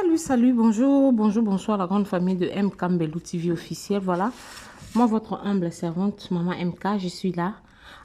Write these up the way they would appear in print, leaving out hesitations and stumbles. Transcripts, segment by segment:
Salut, salut, bonjour, bonjour, bonsoir la grande famille de MK Mbelou TV officiel. Voilà, moi votre humble servante, Maman MK, je suis là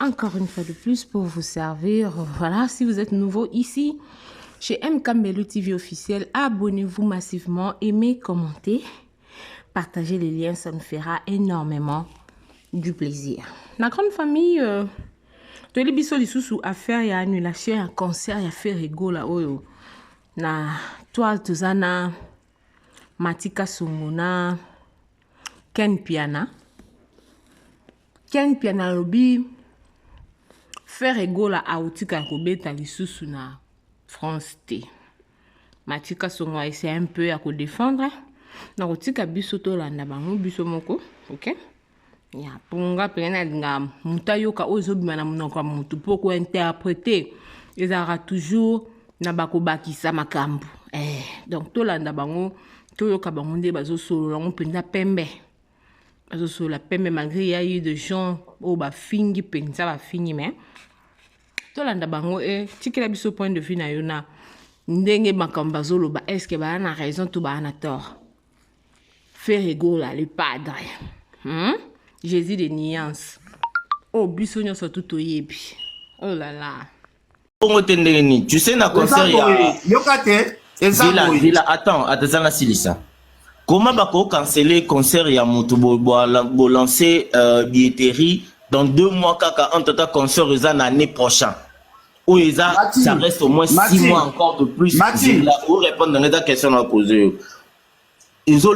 encore une fois de plus pour vous servir. Voilà, si vous êtes nouveau ici chez MK Mbelou TV officiel, abonnez-vous massivement, aimez, commentez, partagez les liens, ça nous fera énormément du plaisir. La grande famille, toyebi biso lisusu affaire ya annulation ya concert ya Ferre Gola oyo na toile toza na Matika Songo na Ken Piana. Ken Piana alobi Ferre Gola autika kobeta lisusu na France te. Matika Songo a essayé un peu ya kodéfendre na kotika biso tolanda bango biso moko, ok? Ya mpo nga mpenza nalinga moto ayoka oyo ezobima na monoko ya motu, mpo kointerpréter ezalaka toujours na bakobakisa makambo. Donc tolanda bango, toyoka bango nde bazosolola yango mpenza pembe, bazosolola pembe, malgré ya eu de gens oyo bafingi mpenza, bafingi, mais tolanda bango. E tikela biso point de vue na yo na ndenge makambo bazoloba. Est ce que baya na raison to baya na tort? Ferre Gola le padre, Jésus de nuance oyo biso nyonso tu toyebi, oh là là. Bongo te, ndenge nini? Tu sais, na concert ya Yoka te, eza Zela. Boye. Zela, attends, eza na silisa. Comment bakocancele concert ya moto bolancer billetterie dans 2 mois kaka, entre temps concert eza na année prochaine oyo eza Mati. Ça reste au moins 6 Mati. mois encore de plus. Mati. Zela, orépondre na eza question na pose yo. Ezo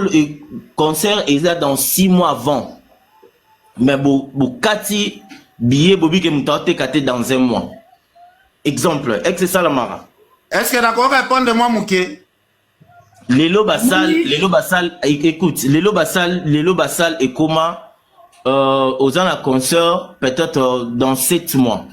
concert eza dans 6 mois avant, mais bokati billet, bobike moto aoteka te dans un mois, exemple ex esalamaka. Est ce que nakoki répondre mwa moke? Lelo basal, lelo basal, écoute, lelo basal ekoma oza na concert peut-être dans 7 mois,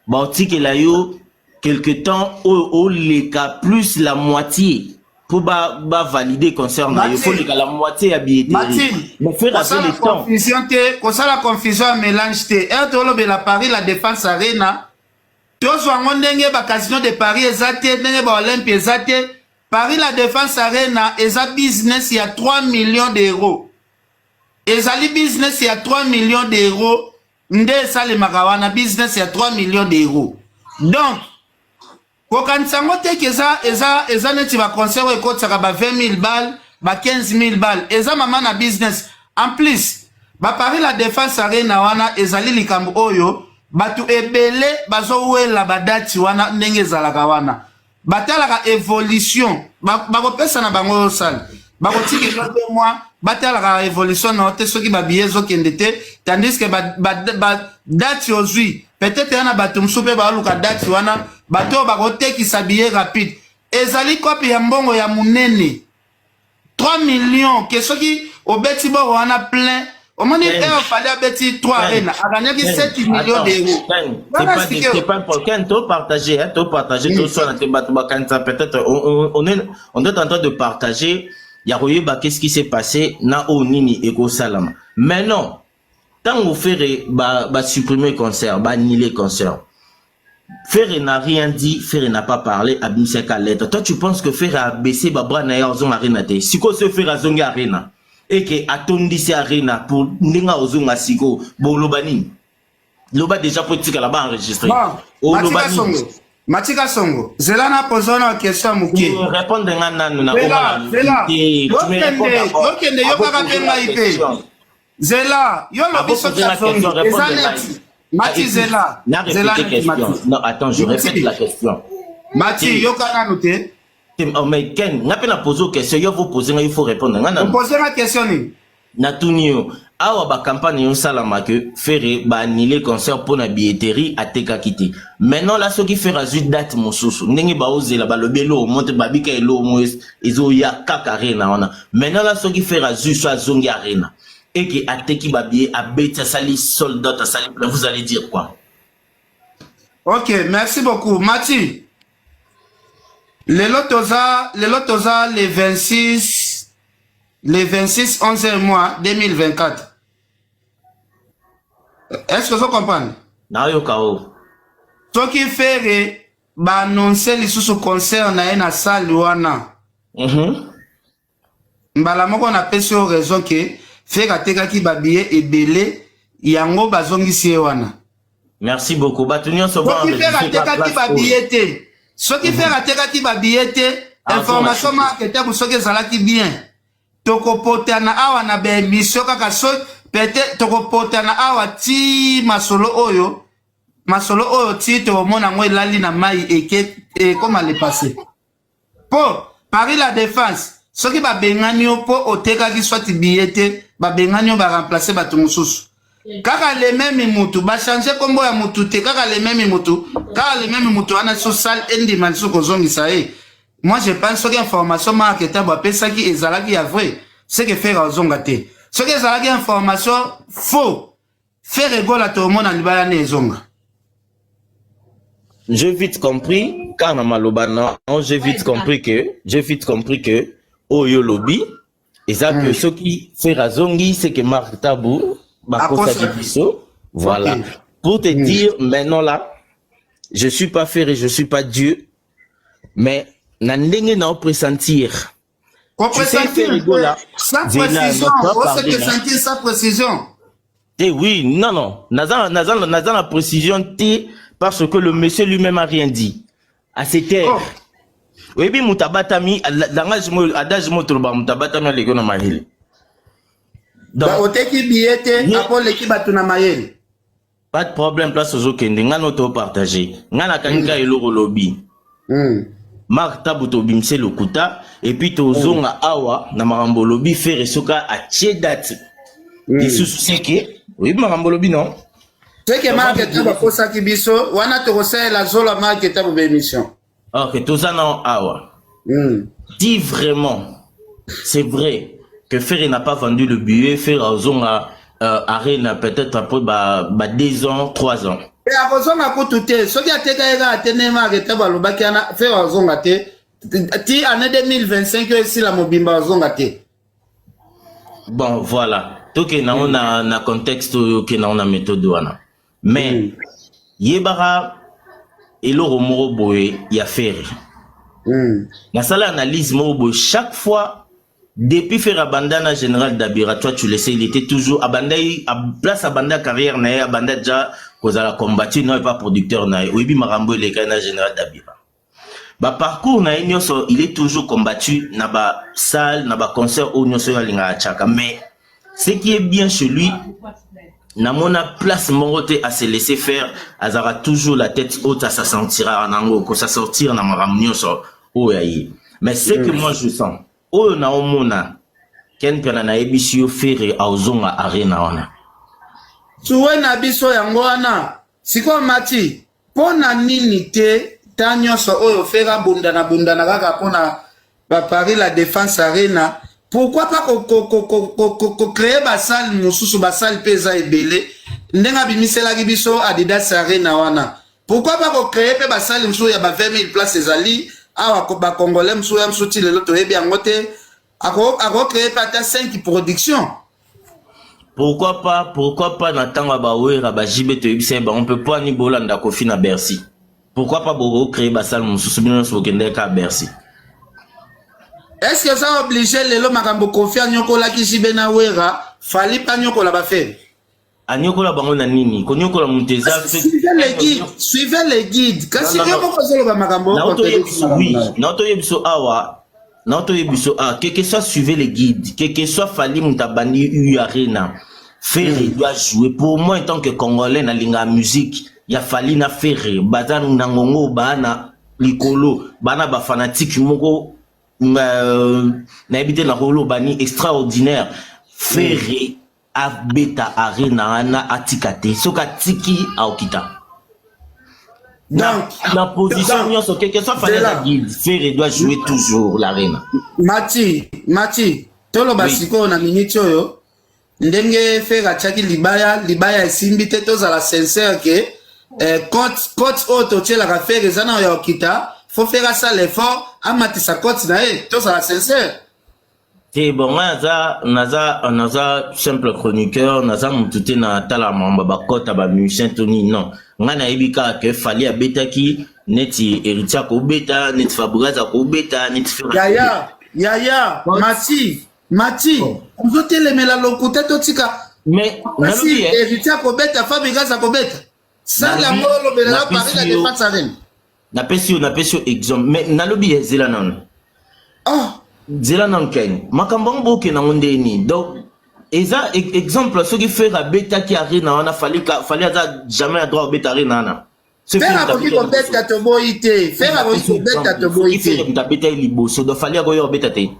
baotikela yo quelque temps oyo oleka plus la moitié mpo bavalider concert na yo, faut leka la moitié ya billetterie, mais faire avec le temps. Confusion te, kosala confusion ya mélange te. Ere tolobela Paris La Défense Arena, tozwa yango ndenge bacasino de Paris eza te, ndenge baOlympia eza te. Paris La Défense Arena eza business ya 3 millions d'euros, ezali business ya 3 millions d'euros nde esalemaka wana, business ya 3 millions d'euros. Donc kokanisa yango te ke eza neti baconcert oyo ekotisaka ba 20 000 balles, ba 15 000 balles. Eza mama na business. En plus, baParis La Défense Arena wana ezali likambo oyo bato ebele bazowela badate wana. Ndenge ezalaka wana, batalaka évolution, bakopesa na bango osala, bakotikela te mwa, batalaka évolution na yo te soki babillet ezokende te, tandis que badate ozwi peut-être ya na bato mosusu mpe baoluka date wana. Bato oyo bakotekisa billet rapide, ezali kope ya mbongo ya monene, 3 millions, ke soki obeti boro wana plein, omoni ere Fally abeti 3 arena, aganyaki 7 millions d'euros. C'est pas important. To partager, hein, to partager, to soit na bato bakanisa peut-être on est en train de partager ya koyeba qu'est-ce qui s'est passé na oyo nini ekosalama maintenant. Ntango Ferre basupprimer concert, baannuler concert, Ferre n'a rien dit, Ferre n'a pas parlé, abimisaka lettre. Toi, tu penses que Ferre a baissé babras na ye, azonga arena te? Sikoyo so Ferre azongi arena eke atondisi arena pour ndenge ozonga sikoyo, boloba nini? Loba déjà po etikala baenregistre. Oloba nini? Matika Songo, zela na poza na question moke. Répondre nga nanu na Zela, okende, yokaka mpe ngai mpe. Zela, yo lobi soki azongi eza neti Mati, zela. Zela. Non, attends, je répète la question. Mati, yoka nanu te. Oh, mais Ken, nga mpe na pose question, yo faut poser nga, il faut répondre nga nanu. Opose nga question nini? Natuni yo awa, bacampagne ezosalama ke Ferre baannule concert mpo na billetterie atekaki te. Maintenant la, soki Ferre azwi date mosusu, ndenge baozela, balobi eloko mo te, babika eloko mo ezoya kaka arena wana. Maintenant la, soki Ferre azwi, so azongi arena eke ateki babillet, abeti, asali sold out, asali plein, vous allez dire quoi? Ok, merci beaucoup, Mati. Lelo toza le 26, le 26 11 mois 2024. Est-ce que ozo comprendre? Nayoka o. Soki Ferre baannonce lisusu concert na ye na salle wana, Mbala moko napesi yo raison ke Ferre atekaki babillet ebele, yango bazongisi ye wana. Merci beaucoup. Bato nyonso. Soki Ferre atekaki babillet te, soki Ferre atekaki babillet te, information Mark Tabu soki ezalaki bien, tokopotana awa na baémission kaka. So peut-être tokopotana awa ti masolo oyo ti tokomona yango elali na mai, eke ekoma le passé. Mpo Paris La Défense, soki babengani yo mpo otekaki soit billet te, babengani yo, baremplace bato mosusu, kaka le même mutu, bachange nkombo ya mutu te, kaka le même mutu, kaka le même mutu wana. So salle endima lisusu kozongisa ye, moi je pense soki information Mark Tabu apesaki ezalaki ya vrai, c'est que Ferre azonga te. Soki ezalaki information faux, Ferre Gola tomona libala ne ezonga. J'ai vite compris, car na maloba na, j'ai vite compris que oyo lobi eza que soki Ferre azongi, c'est que Mark Tabu bakosaki biso. Voilà. Pour te dire maintenant là, je suis pas Ferre et je suis pas Dieu, mais na ndenge na pressentir. Tu sais, sans précision, pressentir sans précision. Eh oui, non, non, naza, naza, naza la précision te, parce que le monsieur lui-même a rien dit. À cette heure. Oh. Oyebi moto abatami, langage mo, adage mo toloba, moto abatami aleki na mayele. Donc oteki billet te, apo oleki bato na mayele. Pas de problème, place ozokende, nga no topartage, nga nakangi ka eloko lobi. Mark Tabu tobimise lokuta, et puis tozonga awa na makambo olobi. Ferre soki atie date lisusu, c'est que oyebi makambo olobi, non? C'est que Mark Tabu akosaki biso wana, tokosalela zola Mark Tabu baémission. Ok, toza na awa. Si vraiment c'est vrai que Ferre n'a pas vendu le billet, Ferre azonga arena peut-être après ba 2 ans, 3 ans. E akozonga kutu te. Soki ateka ye kaka te, nde Mark Tabu alobaki wana, Ferre azonga te ti année 2025 oyo esila mobimba, azonga te. Bon, voilà, tokende yango na contexte oyo, okende yango na méthode wana, mais yebaka eloko moko boye ya Ferre. Nasala analyse moko boye: chaque fois depuis Ferre abanda na Général Dabira, toi tu le sais, il était toujours abanda place, abanda carrière na ye, abanda déjà kozala combattu na ye, pas producteur na ye. Oyebi makambo elekai na Général Dabira, baparcours na ye nyonso, il est toujours combattu na basalle, na baconcert oyo nyonso oyo alingaka atiaka. Mais ce qui est bien chez lui, namona place moko te à se laisser faire. Azalaka toujours la tête haute, asasentira nango kosasortir na makambo nyonso oyo ya ye. Mais ce que moi je sens, oyo naomona, Ken Mpiana, nayebisi yo, Ferre aozonga arena wana. Suwe na biso yango wana. Sikoyo mati, mpo na nini te ta nyonso oyo Ferre abundana bundana kaka mpona baParis La Défense Arena? Pourquoi pas kocréer basalle mosusu? Basalle mpe eza ebele, ndenge abimiselaki biso Adidas Arena wana. Pourquoi pas kocréer mpe basalle mosusu ya ba 20 000 place? Ezali awa, bacongolais mosusu ya mosusu ti lelo toyebi yango te. Akocréer mpe ata 5 production. Pourquoi pas, pourquoi pas? Na ntango ya bawera, bajibe, toyebisa ye bango mpe mpo ani bolanda Kofi na Bercy. Pourquoi pas bokocréer basalle mosusu? Bino nyonso bokendeki kaka Bercy. Est ce que eza obligé lelo makambo Kofi anyokolaki JB na Wera, Fally mpe anyokola baFerre? Anyokola bango na nini? Konyokola moto eza Suivez les guides, suivez les guides. Kasi yo moko ozoloba makambo. Oui, naotoyebi biso awa, naotoyebi biso awa, que que soit suivez les guides, que que soit Fally moto abandi U Arena, Ferre doit jouer. Pour moi, en tant que Congolais, nalingaka musique ya Fally na Ferre. Baza na ngongo, baa na likolo, baa na bafanatike moko nayebi te nakoloba ni extraordinaire. Ferre abeta arena wana, atika te. Soki atiki, aokita donc na position nyonso, quel que soit Fally aza guide, Ferre doit jouer toujours l'arena. Mati, mati, toloba sikoyo na miniti oyo, ndenge Ferre atiaki libaya, libaya esimbi te. Tozala sincère ke cote oyo totielaka Ferre eza na ya okita. Faut Ferre asala effort, amatisa cote na ye. Tozala sincère. Te, bon, ngai naza simple chroniqueur, naza motu te na tala makambo bakota bamusicien to nini, non. Ngai nayebi kaka ke Fally abetaki neti Héritier akobeta, neti Fabregas akobeta, neti Yaya. Yaya, Mati, Mati, Oh. ozotelemela lokuta totika. Mais Kasi nalobi eh, Héritier akobeta, Fabregas akobeta. Sala Nalobi- yango olobela na napesi Paris la yo- Défense Arena. napesi yo exemple, mais nalobi eh, zela nano. Ah, Nzela nanu Ken, makambo yango bokende yango ndenge nini? Donc eza exemple, soki Ferre abetaki arena wana, Fally ka Fally aza jamais na droit kobeta arena wana. Soki Ferre Ferre akoki moto abetaki kobeta toboyi te. Ferre akoki liboso. kobeta toboyi Soki Ferre te. moto abetaki liboso, donc Fally akoya kobeta te.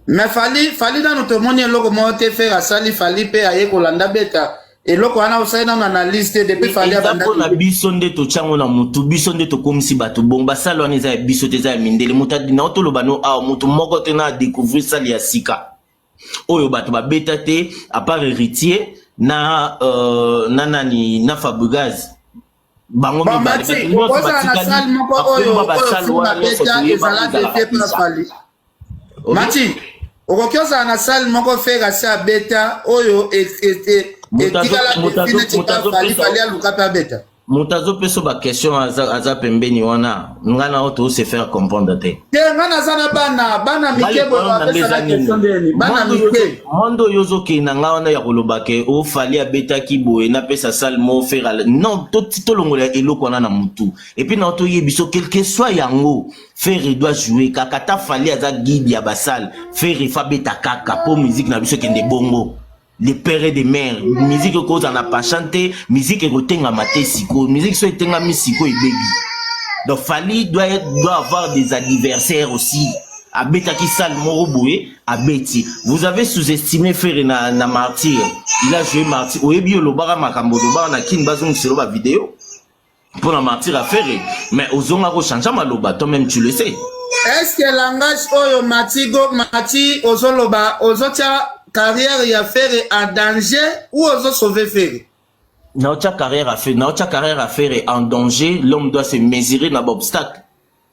Mais Fally, Fally nanu tomoni eloko moko te Ferre asali, Fally mpe aye kolanda beta. Eloko wana osali nanu analyse te depuis Fally Eza abanda. mpona biso nde totya yango na motu, biso nde tokomisi bato bongo. Basale wana eza ya biso te, eza ya mindele. Moto na toloba no awa, moto moko te na découvrir salle ya sika oyo bato babeta te, à part Héritier na nani, na Fabregas, bango Bon, mibale. Mati, Bato nyonso okozala na batikali salle moko oyo bakomba oyo basale film wana nyonso abeta toyeba ezala ezalaka défié mpona bisa. Fally. Ok? Mati, okoki ozala na salle moko Ferre asi abeta oyo Moto azo- etikala moto défi azo- neti moto pa Fally, azopesa Fally aluka mpe abeta. Moto azopesa baquestion aza pembeni wana, ngai na oyo tose faire comprendre te. Te, nga naza na bana, bana Ngai mike boye problème na ngai bapesaka eza nini? question ndeni bana mike. Monde oyo ozokende na ngai wana ya koloba ke oFally abetaki boye, napesa salle mo Ferre, non, tolongola eloko wana na motu. Et puis na toyebi so, quel que soit yango, Ferre doit jouer kaka. Ta Fally aza guide ya basale, Ferre fa beta kaka mpo musique na biso ekende bongo. Le père et de mère, musique ekozala na penchant te, musique ekotengama te. Sikoyo musique so etengami, sikoyo ebebi. Donc Fally doit avoir des adversaires aussi. Abetaki salle moko boye, abeti. Vous avez sous-estimé Ferre na Martyr. Il a joué Martyr. Oyebi, olobaka makambo, olobaka na Kini, bazongiselo bavideo mpona Martyr ya Ferre, mais ozonga kochange maloba, toi même tu le sais. Est-ce que langage oyo, Mati, go Mati, ozoloba ozotia carrière ya Ferre en danger ou ozosauve Ferre? Naotia carrière à faire, naotia carrière à Ferre en danger. L'homme doit se mesurer na baobstacle,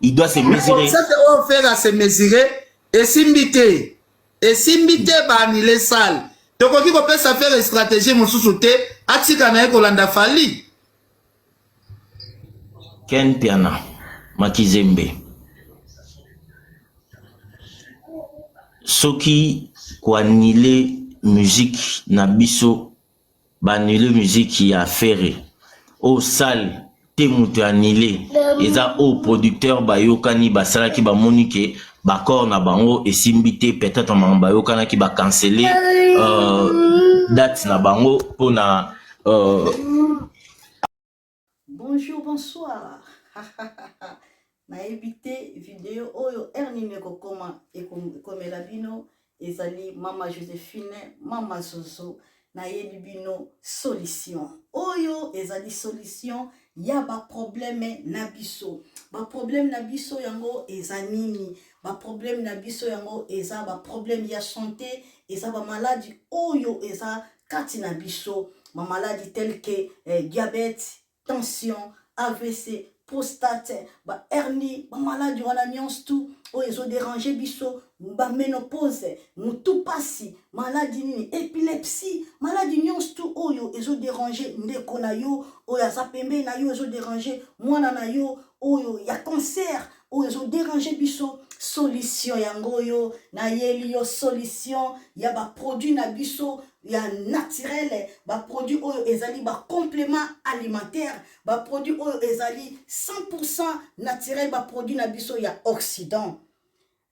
il doit se mesurer. Obstacle oyo Ferre ase mesurer esimbi te, esimbi te, baannuler salle. Tokoki kopesa Ferre stratégie mosusu te, atika na ye kolanda Fally? Ken Piana Makizembe, soki koannuler musique na biso, baannuler musique ya Ferre, oyo salle te moto annuler, eza oyo producteur bayokani, basalaki, bamoni ke baaccord na bango esimbi te, peut-être bango bayokanaki, bacancele date na bango mpona Bonjour, bonsoir. Nayebi te video oyo heure nini ekokoma, ekomela bino. Ezali Mama Josephine, Mama Zozo. Nayebi bino solution oyo ezali solution ya baproblème na biso. Baproblème na biso yango eza nini? Baproblème na biso yango eza baproblème ya santé, eza bamaladi oyo eza kati na biso, bamaladi tel que diabète, tension, AVC, prostate, bahernie, bamaladi wana nyonso tu oyo ezodéranger biso, baménopause, motu pasi, maladi nini, épilepsie, maladi nyonso tu oyo ezodéranger ndeko na yo oyo aza pembeni na yo, ezodéranger mwana na yo oyo ya cancer, oyo ezodéranger biso, solution yango oyo nayeli yo, solution ya baproduit na biso ya naturel, baproduit oyo ezali bacomplément alimentaire, baproduit oyo ezali 100 naturel, baproduit na biso ya Occident.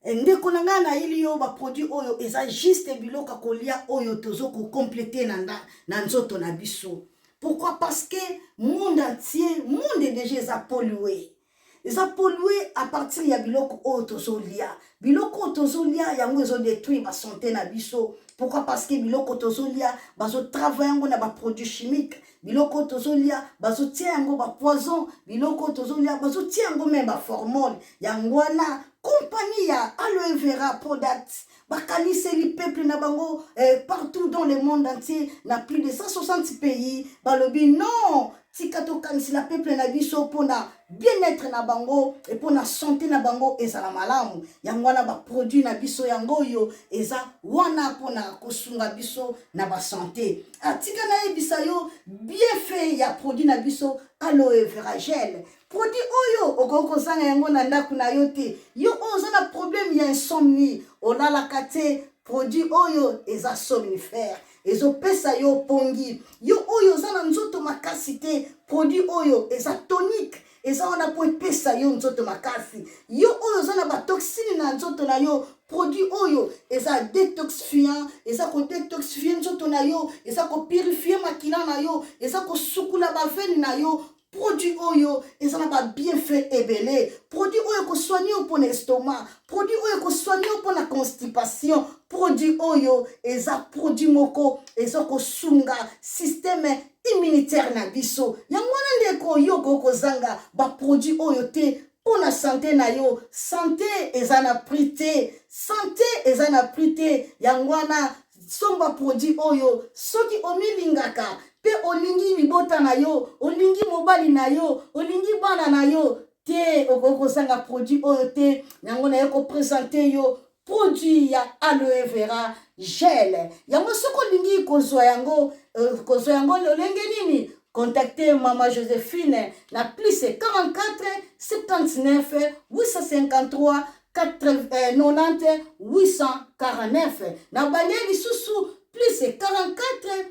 Ndeko na ngai, nayeli yo baproduit oyo eza juste biloko ya kolia oyo tozo kocompléter na nzoto na biso. Pourquoi? Parce que monde entier, monde déjà eza pollué, eza pollué à partir ya biloko oyo tozolia. Biloko oyo tozolia yango ezodétruire basanté na biso. Pourquoi? Parce que biloko tozolia, bazotravaille yango na baproduit chimique. Biloko oyo tozolia, bazotia yango bapoison. Biloko oyo tozolia, bazotia yango même baformol. Yango wana compagnie ya Aloe Vera Product bakaniseli peuple na bango partout dans le monde entier, na plus de 160 pays. Balobi non, tika tokanisela peuple na biso mpona bien-être na bango e mpona santé na bango ezala malamu. Yango wana baproduit na biso yango oyo eza wana mpona kosunga biso na basanté. Atika nayebisa yo bienfait ya produit na biso Aloe Vera Gel. Produit oyo okoki kozanga yango na ndako na yo te. Yo oyo oza na problème ya insomnie, olalaka te, produit oyo eza somnifère, ezopesa yo pongi. Yo oyo oza na nzoto makasi te, produit oyo eza tonique, eza wana mpo epesa yo nzoto makasi. Yo oyo oza na batoxine na nzoto na yo, produit oyo eza detoxifiant, eza kodetoxifie nzoto na yo, eza kopurifie makila na yo, eza kosukula bavene na yo. Produit oyo eza na ba bienfait ebele. Produit oyo ekosoigne yo mpona estomac, produit oyo ekosoigne yo mpona constipation. Produit oyo eza produit moko eza kosunga système immunitaire na biso. Yango wana ndeko, yo okoki kozanga ba produit oyo te mpona sante na yo. Sante eza na prix te, sante eza na prix te. Yango wana somba produit oyo soki omilingaka mpe olingi libota na yo, olingi mobali na yo, olingi bana na yo te, okoki kozanga produit oyo te. Yango naye kopresente yo produit ya aloe vera gel. Yango soki olingi kozwa yango, kozwa yango lolenge nini? Contacte Mama Josephine na plus 44 79 853 90 849. Na bande lisusu plus 44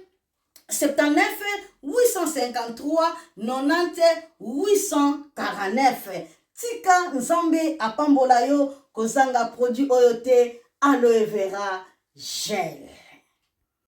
79 853 90 849. Tika Nzambe apambola yo, kozanga produit oyo te, aloe vera gel.